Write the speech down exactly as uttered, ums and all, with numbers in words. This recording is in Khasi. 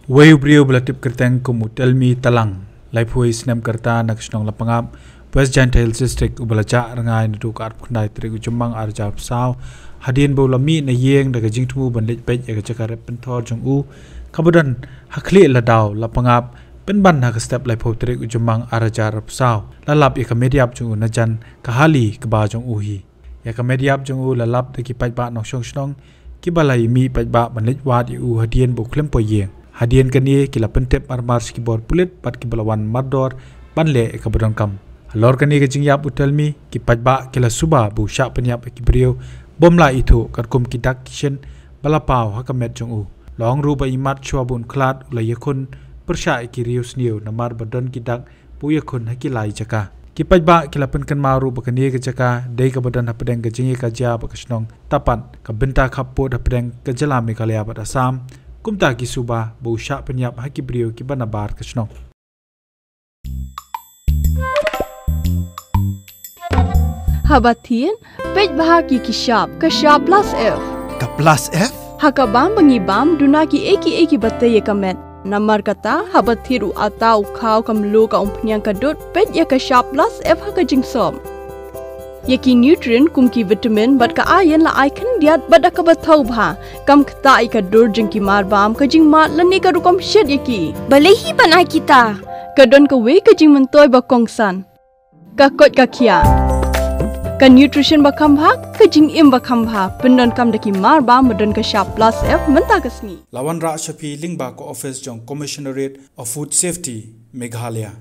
Uwei u briew ba la tip kyrteng kum u Telmi Talang, laiphew snem ka rta, na ka shnong Lapangap, West Jaintia Hills District, uba la jah rngai naduh ka arphew khyndai tarik u Jymmang arhajar arphew saw, hadien ba u la mih na ïing da ka jingthmu ban leit peit ïa ka jaka rep pynthor jong u kaba don ha khlieh Ladaw, Lapangap, pynban ha ka step laiphew tarik u Jymmang arhajar arphew saw, la lap ïa ka met ïap jong u na jan ka hali kba jong u hi. Ïa ka met ïap jong u la lap da ki paidbah nongshong shnong kiba la ïa mih paidbah ban leit wad ïa u hadien ba u khlem poi ïing. Hadien kane ki la pyntip marmar sha ki bor pulit bad kiba la wan mardor ban leh ïa kaba donkam. Halor kane ka jingïap u Telmi, ki paidbah ki la suba ba u shah pynïap ïa ki briew bym lah ithuh, katkum ki dak ki shin ba la paw ha ka met jong u. La ong ruh ba imat shuwa ba un khlad u la ïakhun pyrshah ïa ki riewsniew namar ba don ki dak ba u ïakhun ha ki lai jaka. Ki paidbah ki la pynkynmaw ruh ba kane ka jaka dei kaba don hapdeng ka jingïakajia bad ka shnong Tapat, ka bynta khappud hapdeng ka jylla Meghalaya bad Assam. Kumta ki suba ba u shah pynïap ha ki briew kiba nabar ka shnong. Haba thied, peit bha ki ki shap, ka shap plus F. Ka plus F? Ha ka bam ba ngi bam, duna ki ei ki ei kiba tei ïa ka met. Namar kata, haba thied u atta, u khaw, ka mluh, ka umphniang, ka dud, peit ïa ka shap plus F ha ka jingsop. Ïa ki nutrient kum ki vitamin bad ka iron la ai khyndiat bad da kaba thaw bha. Kam ktah ïa ka dur jong ki marbam, ka jingmad lane ka rukom shet ïa ki. Balei hi ban ai kita? Ka don kawei ka jingmyntoi ba kongsan. Ka koit ka khiah. Ka nutrition ba kham bha, ka jingim ba kham bha, pyndonkam da ki marbam ba don ka shap plus F mynta ka sngi. La wanrah sha phi lyngba ka office jong Commissionerate of Food Safety, Meghalaya.